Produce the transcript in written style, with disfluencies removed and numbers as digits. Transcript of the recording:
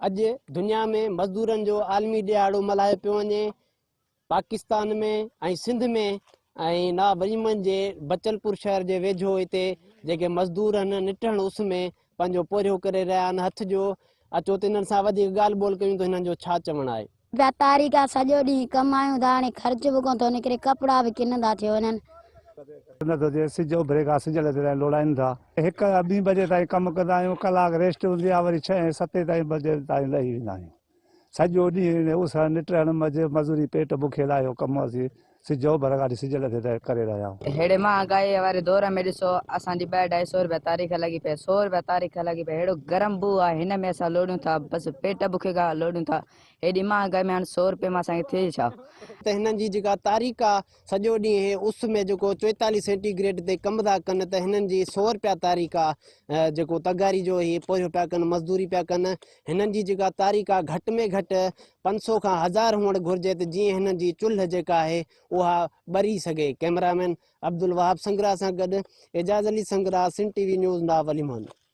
اڄ دنيا ۾ مزدورن جو عالمي ڏهاڙو ملهايو پيو وڃي، پاڪستان ۾ ۽ سنڌ ۾ ۽ ناوريمن جي بچلپور شهر جي ويجهو هتي جيڪي مزدور آهن نٽهڻ اس ۾ پنهنجو پورهيو ڪري رهيا آهن هٿ جو اچو ته انهن سان وڌيڪ ڳالهه ٻولهه ڪيون ته هنن جو ڇا چوڻ آهي. پيا تاريخ آ سڄو ڏينهن ڪمايون ٿا هاڻي خرچ به ڪونه ٿو نڪري ڪپڙا به ڪنندا ٿيو وڃن. نه ٿو ٿئي سج اڀري کان سج لٿي تائين لوڙائين ٿا. هڪ يا ٻين بجي تائين ڪم ڪندا آهيون ڪلاڪ ريسٽ هوندي آهي وري ڇهين ستين تائين بجي تائين لهي ويندا آهيون. سڄو ڏينهن ان اس نٽهڻ منجهه مزوري پيٽ بکي لاء اهو ڪم اسين سج اوڀر کان وٺي سج لٿي تائين ڪري رهيا آهيون. ههڙي مهانگائيء واري دور ۾ ڏسو اسان جي ٻه اڍائي سو رپيا تاريخ لڳي پئي سو رپيا تاريخ لڳي پئي ههڙو گرم بوء آهي هن ۾ اسان لوڙيون ٿا بس پيٽ بکي کان لوڙيون ٿا هيڏي مهانگائي ۾ هاڻ سو رپئي مان اسان کي ٿئي ڇا. ته هنن جي جيڪا تاريخ آ سڄو ڏينهن هي اس ۾ جيڪو 44 سينٽي گريڊ تي ڪم ٿا ڪن ته هنن جي سو رپيا تاريخ آ جيڪو تغاري جو هي پورهيو پيا ڪن مزدوري پيا ڪن هنن جي جيڪا تاريخ آ گهٽ ۾ گهٽ 500 کان هزار هئڻ گهرجي ته جيئن هنن جي چلهه جيڪا آهي اها ٻري سگهي ڪئميرا مين عبدالوهاب سنگرا سان گڏ Ejaz Ali Sangra Sindh T V news Nau Ali Muhammad.